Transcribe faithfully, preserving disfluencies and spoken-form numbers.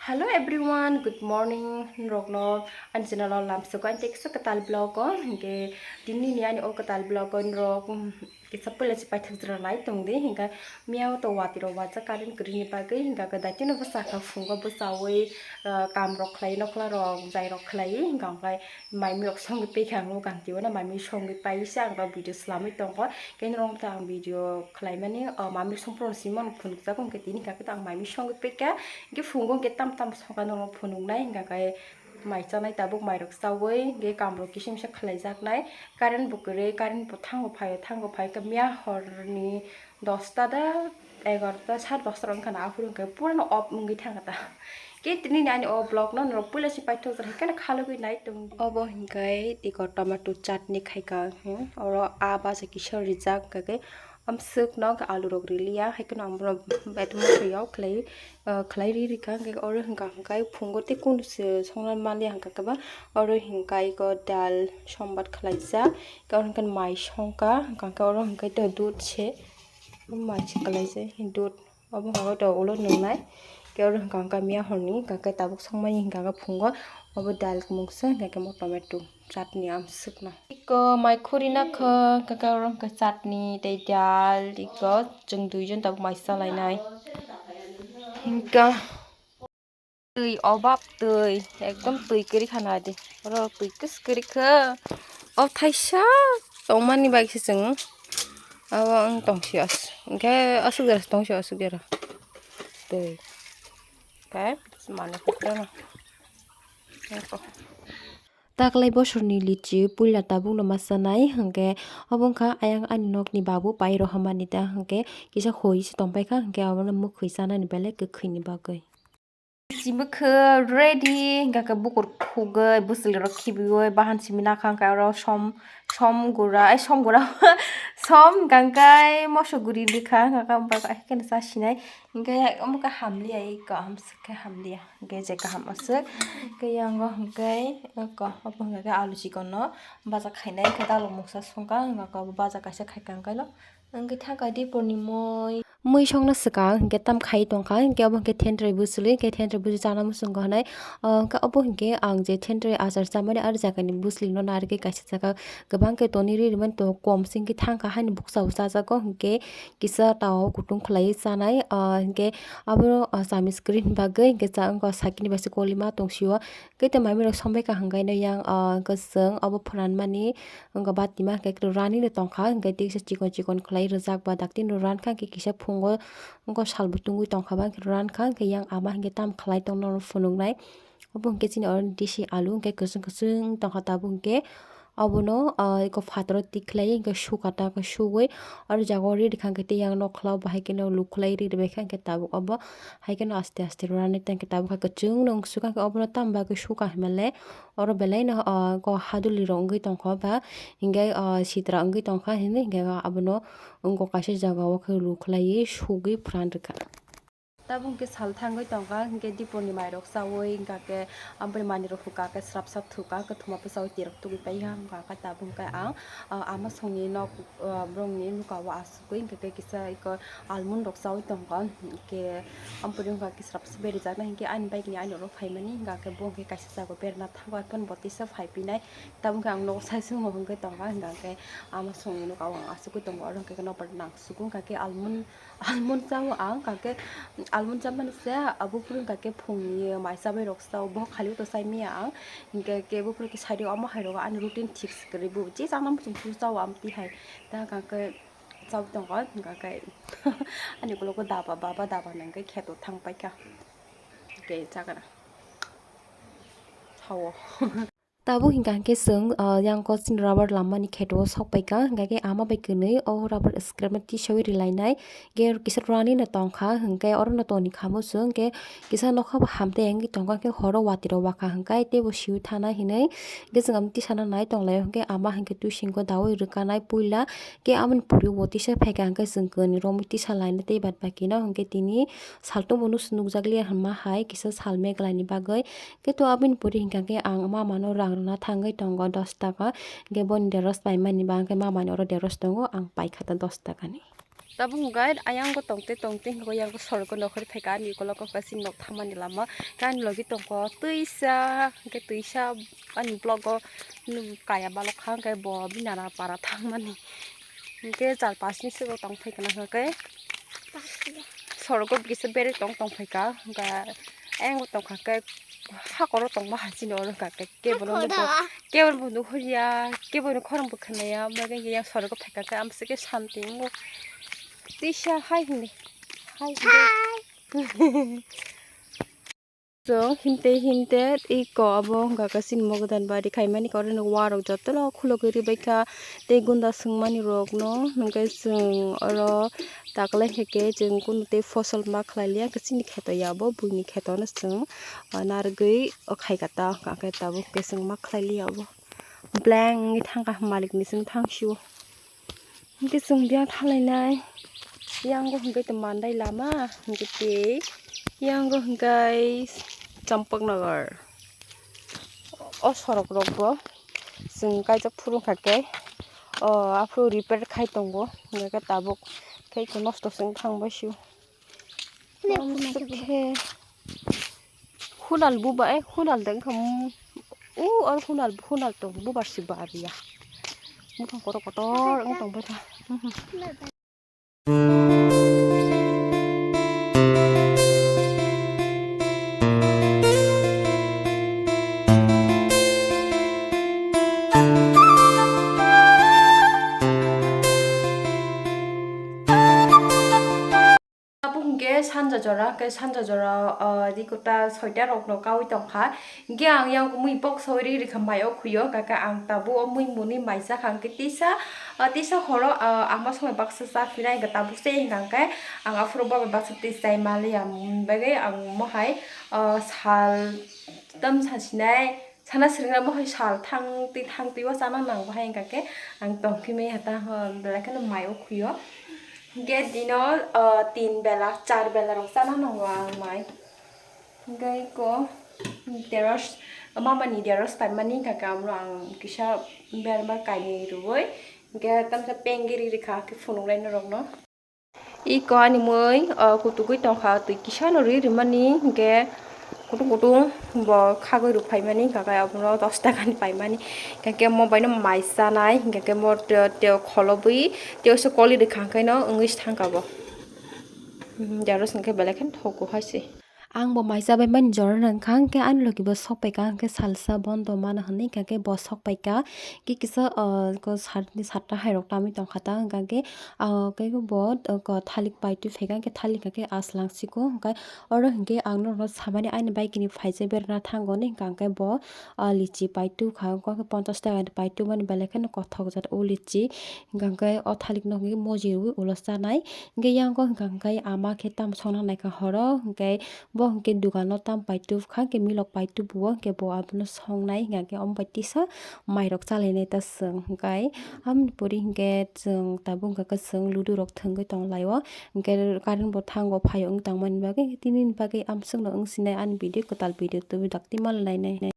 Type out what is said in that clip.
Hello everyone, good morning. Norokno ani channel o lamsoko ani teksa kwtal vlog o, hinkhe tini ni ani o kwtal vlog o norok, um, kisa puila se paithak jora nai tongdi, hinkhe miyao to watwi rok wajak current kwrwini bagwi, hinkhe daitino bwsakha phungo bwchawi, ah, kam rok khlai, nokla rok jai rok khlai, hinkhe onkhe mai mui rok songwi pekha ang o ganti o na mai mui songwi paisa ang rok video swlamwi tongo, khe norok ta ang video khlaimani, o, mamri songphuru simi phunukjago, hinkhe tini hinkhe ta ang mamri songwi pekha, hinkhe phungo hinkhe tam tam songkha norokno phunuknai, hinkhe mai chanai tabuk mairok chaui, hinkhe kamrok kisa misa khlaijaknai, current bo kwrwi, current bo thango phaio, thango phaio, hinkhe miya horni dosta da egarota, sat dosta rok wngkha na, aphuru hinkhe purano off wngwi thangkha ta. Khe tini ani o vlog no norok puila se paithak jora hinkhe khalogwi nai tong. Obo hinkhe iko tomato chutney khaikha, hmm, oro aa baja kisa rijak, hinkhe amswk no alu rok riliya, hai kheno ang bono betha moso yao khlai, ah, khlai ri rikha, hinkhe oro hinkha hinkhe phungo tei kunu se songna manliya hinkha khe ba, oro hinkhe iko dal sombar khlaijak, hinkhe oro hinkhe mai songkha, hinkhe oro hinkhe dudh se mai se khlaijak dudh. Obo hwnka khe to ulo nwngnai. Khe oro hwnka hwnka miya horni, hwnka khe tabuk songmani hwnka khe phungo. Obo dal kumungsa, hwnka khe mo tomato chutney amswkno. Iko mai khuri nakha, hwnka khe oro hwnka chutney tei dal, iko chwng duijon tabuk mai salainai. Hwnka. Twi obab twi, ekdom twi kwrwi kha nai di. Oro twi kwswk kwrwi kha. O thaisa tongmani bai se chwng abo wng tong sio. Hinkhe aswk jora se tong sio, aswk jora. Twi. Khe manwi kwkhwrang. Taklai bosorni litchi puila tabukno ma chanai, hinkhe obo wngkha ayang ani nokni babu pai rohormani ta, hinkhe kisa hoi se tongpaikha, hinkhe abono mwkhwi chanani belai kwkhwini bagwi. Chimikhe ready, hinkhe bukur khugwi, bwswlwi rok khibiwi, bahan simi nakha, hinkhe oro som, som gura, ai som gura, som hinkhe moso guri rikha, hinkhe omo bai khe chasinai, hinkhe omo khe hamliya, eko hamswk khe hamliya, hinkhe je kaham aswk, hinkhe yango hinkhe eko obo hinkhe alu chikonno baja khainai, hinkhe dalok mungsa songkha, hinkhe obo baja kaisa khaikha, hinkhe no. Hinkhe thangkha dipor ni mui. Mui songna swkang hinkhe tam khai tongkha, hinkhe obo hinkhe thendroi bwswlwi, hinkhe thendroi bwswlwi chana muchungo hinwi. Ah, hinkhe obo hinkhe ang je thendroi achar chamani, ari jagani bwswlwino narwgwi kaisa jaga kwbang khe tonwi rwi rwmani tongo, kom se hinkhe thangkha haini bukchao chajago, hinkhe kisa tawa o kutung khlaiwi chanai. Ah, hinkhe abo, ah, chamich kwrwini bagwi hinkhe cha wngkha, sakini bai se kolima tongsio. Khe tei mamirok sombaikha hwnkhai no yang, ah, kwchwng obo phoranmani wngkha batima, hwnkhe rani no tongkha, hwnkhe tei kisa chikon chikon khlai rijak ba daktino rankha, hwnkhe kisa phungo wngkha salbo tungwi tongkha ba, hwnkhe rankha, hwnkhe yang ama hwnkhe tam khlai tongno phunuknai. Obo hwnkhe chini oro desi alu hwnkhe kwchwng kwchwng tongkha tabuk hwnkhe. Abono, ah, eko phataro tikhlai, hwnkhe sukha ta, hwnkhe sugwi oro jaga o ready kha, hwnkhe tei yang nokla o bahai kheno lukhlai riri baikha, hwnkhe tabuk obo hai kheno aste aste rwrani tei hwnkhe tabuk hai kwchwngno wngsukha, hwnkhe obono tamo bagwi sukha hinmale oro belai no, ah, ko haduli rok wngwi tongkha ba, hwnkhe, ah, sitra wngwi tongkha hinwi hwnkhe abono wngkok kaisa jaga o khe lukhlaiwi sugwi pran rwkha. Tabuk hwnkhe sal thangwi tongkha, hwnkhe dipor ni mairok chaui, hwnkha khe aboni manwi rok hukha khe srap srap thukha, hwnkhe thuma bwchaui twi rok tugui paiha, hwnkha khe tabuk hwnkhe ang, ah, ama songni nok, ah, borok ni nuka o asugwi, hwnkha khe kisa eko almond rok chaui tongkha, hwnkhe aboni wngkha khe srap se beri jaknai, hwnkhe ani bike ni ani oro phaimani, hwnkha khe bo hwnkhe kaisa jaga o berna thango, haikhe bo tisa phai pinai, tabuk hwnkhe ang nogo sai se wngkha, hwnkhe tongkha, hwnkha khe ama songni nuka o ang asugwi tongo, oro hwnkhe nokbar nang sugo, hwnkha khe almond. Almond chao ang, hwnkha khe almond chamani se abo phuru hwnkha khe phungni mai chabai rok chao, bohok khali o to chai maya ang, hwnkha khe bo phuru khe side o omo hai rok ani routine fix kwrwi, bo je chana muchung phuru chao, amtwi hai ta hwnkha khe chao tongo, hwnkha khe ani ukulok o daba, baba daba nang khe kheto thang paikha, hwnkhe chakra chao. Tabuk hwnkha hwnkhe chwng, ah, yang kok chini rubber lamani kheto o sok paikha, hwnkha khe ama bai kwnwi o rubber scrap no tisaui rilainai, hwnkhe kisa rwrani no tongkha, hwnkhe oro no toni kha muchung, hwnkhe kisa nokha bo hamtwi wngwi tongkha, hwnkhe horo watwi rok wakha hwnkhe teibo siui thana hinwi, hwnkhe chwng amo tisana nai tonglaio, hwnkhe ama hwnkhe twisingko daui rwkanai puila, hwnkhe aboni pori o bo tisa phaikha, hwnkhe chwng kwnwi romwi tisa lainai tei baad baki no, hwnkhe tini saltung bo nukjakliya hinma hai kisa sal meglai ni bagwi. Khe to aboni pore hwnkha khe ang mama no rang rwna thangwi tongo dos taka. Hwnkhe boni deros paimani ba hwnkhe mama ni oro deros tongo, ang paikha ta dos taka ni. Tabuk hwnkhe ayang bo tongte tongte hwnkhe yang bo sorgo nokhorwi phaikha ani ukolog o kaisa nok thangmani lama. Khe ani logi tongkha twisa, hwnkhe twisa ani vlog o kaya balok kha, hwnkhe bo bini nana para thangmani. Hwnkhe char pas ni sego tong phaikha na hwnkhe sorgo kisa berwi tong tong phaikha, hwnkhe ayang bo tongkha khe hakoro tongma hai chini oro hwnkha khe kebo no nukho. Kebo bo nuhurya, kebo ni khorang bo khwnaya, omo khe yang sorgo phaikha khe amsike shanti wngo. Tisa hai hindi. Hai hindi. Chwng hinte hinte iko abo wngkha khe chini mogodan bari khaimani khe oro ni warok jotono khulogwi ribaikha tei gunda swngmani rokno hwnkhe chwng oro taklai khe chwng kunu tei fosol ma khlai liya khe chini kheto ya bo buini kheto no chwng narwgwi khaikha ta hwnkha khe tabuk khe chwng ma khlai liya obo. Blank wngwi thangkha, malikni chwng thangsio. Hwnkhe chwng biyang thanglainai. Yango hwnkhe tong mandai lama, hwnkhe tei yango hwnkhe Champaknagar. O sorok rokbo chwng kaijak phuru wngkha khe, o aphuru repair khai tongo, hwnkhe tabuk khe nosto se wng thang bai sio. Khe hunal buba, eh, hunal de wngkha, mm, o, o hunal, hunal tong bubar si bar ya. Muthang kotor kotor wng tong bai kha. Abo hwnkhe sanja jora, hwnkhe sanja jora, ah, rikota soita rokno kaui tongkha. Hwnkhe ang yang mui boksa ri rikha mai o khuyo, hwnkhe ang tabuk o mui muni mai chakha, hwnkhe tisa, ah, tisa horo, ah, ang ma somoi baksa cha phinai, hwnkhe tabuk se hwnkha hwnkhe ang aphuru bo bai baksa twi chai maliya, bagwi ang mohai, ah, sal tam sasinai. Sana swrwngna mohai sal thang twi thang twi o chana nango hai hwnkha khe ang tongkhe maya ta ho belai kheno mai o khuyo. Hwnkhe dino, ah, tin bela, char bela rok chana nango ang mai. Hwnkhe iko deros, mamani deros paimani hwnkha khe amro ang kisa berma kainwi rwui. Hwnkhe tamsa pengiri rikha khe phunuknai norokno. Iko ani mui, o, kutugwi tongkha, twi kisa no ri rimani, hwnkhe kutung kutung bo khagwi rwphaimani, hwnkha khe abono dos taka ni paimani, hwnkha khe mo bai no mai chanai, hwnkha khe mo te-, te kholobwi tei oso koli rwkha, hwnkhe no wngwi se thangkha bo. Hmm, deros hwnkhe belai kheno thogo hai se. Ang bo mai chabai mani jora no wngkha, hwnkhe ani logi bo sok paikha, hwnkhe salsa bondo mano hinwi hwnkha khe bo sok paikha, hwnkhe kisa, ah, ko sat-, satta hai rok tamwi tongkha ta, hwnkha khe, ah, khe bo, ah, ko thalik paitwi phaikha, hwnkhe thalik hwnkha khe aslang siko, hwnkhe oro hwnkhe ang norok no samani ani bike ni phaijak berana thango hinwi hwnkha khe bo, ah, lichi paitwi kha, hwnkhe ponchash taka ni paitwi mani belai kheno kothok jat o lichi, hwnkha khe o thalik no hwnkhe moji rwui ulo chanai, hwnkhe yang khe hwnkha khe ama khe tamo songna naikha horo, hwnkhe Bo hwnkhe dogano tam paitubkha, hwnkhe milok paitubuo, hwnkhe bo abono songnai, hwnkhe omo bai tisa mairok chalainai ta chwng. Hwnkhe aboni pore hwnkhe chwng tabuk hwnkhe chwng ludu rok thwngwi tonglaio, hwnkhe current bo thango phaio wng tongmani bagwi, tini ni bagwi amswkno wng sinai ani video kwtal video tubui dakti manlainai.